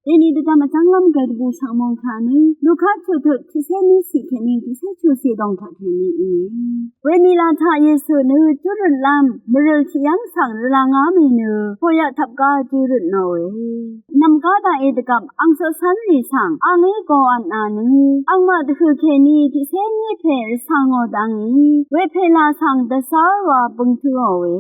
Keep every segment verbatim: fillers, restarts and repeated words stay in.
Deni dvdvm vjv́nglv́m gvdvbù shvngmung kà nø Luka chuqtut tiqcé ní ciq kèní tiqcé chuqciq dòng taq kèní íe. Wenila taq Yesu nø júrøtlv́m mvrøl tiqyv́ng svng rvlangá mì nø poqyaq tvpgá júrøt nòe. Nv̀mgá daqì dvgvp ang coqcv́nrì svng angí gòvtnà nø angmaq dvhø̀ kèní tiqcé ní pè rvcv̀ngò dvngí wepèlà svng dvzv́r wa bøng tǿòe.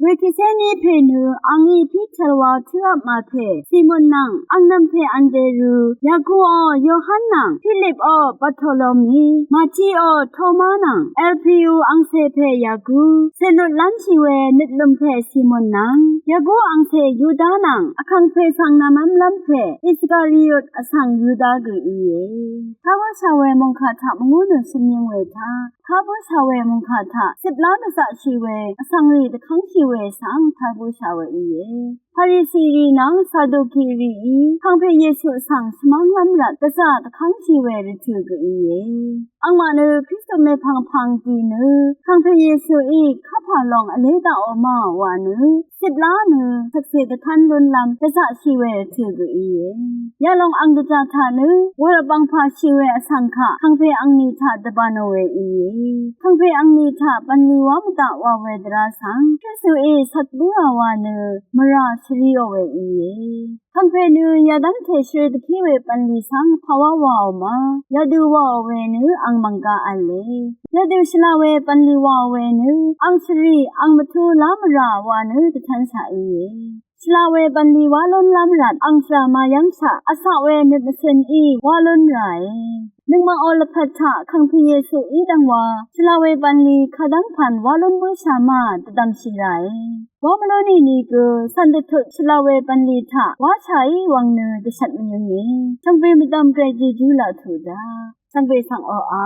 Wetiqcé ní pè nø angí Piter wa tǿvpmà pè Simon nvng angnvm pè Anderu, Yakuò Yohan nvng Pilipò Bartolomi, Matiò Toma nvng Alpiu angcè pè Yaku, cènutlv́nshì we nøtlø̀m pè Simon nvng Yaku angcè Yuda nvng vkàngpè svng nvmv́mlv́m pè Iskariot vsvng Yuda gø íe. Tagø shà we mòngkà taq mvngú nø shø̀myøng we taq, tagø shà we mòngkà taq ciplá dvzaqshì we vsvngrì dvkv́ngshì we svng tagø shà we íe. Parisirì nvng Sadukirìí kàngpè Yesu svng shvmv́nglv́m rvt gvzà dvkv́ngshì we rvtø̀ gø íe. Angmaq nø Kristu mèpv̀ngpv̀ng dì nø kàngpè Yesuí kapà lòng vlé daqò ma wa nø ciplá nø shvkse dvkv́n lúnlv́m dvzaqshì we rvtø̀ gø íe. Yalòng ang dvjà taq nø wàrvbv̀ngpàshì we vsvng kaq kàngpè angni taq dvbānò we íe. Kàngpè angni taq bv̀nlì wá mvdaq wa we dvrá svng Kristuí cvt bǿà wa nø mvrà shvriò we íe. Kàngpè nø yadv́ngte shvrø dvkí we bv̀nlì svng pàwá waò ma, yadø waò we nø ang mv̀nggá v̄le. Yadø shvla we bv̀nlì waò we nø ang shvrì ang mvtú lá mvrà wa nø dvtv́nshaq íe. Shvla we bv̀nlì wá lúnlv́m rvt ang shvrà mayv́ngshaq vcaq we nøt mvcø̄n í wá lún ràe. Nøngmaqò lvpat taq kàngpè Yesu í dvngwa shvla we bv̀nlì kadv́ngpv̀n wá lún bǿshà ma dvdv̀mshì ràe. Wá mvlú nìni gø cv̀n dvtut shvla we bv̀nlì taq wáshà í wvng nø dvshvt mvyǿnge. Shvngbe mvdv̀m gvray jejú laq tuq da. Shvngbe svng oqà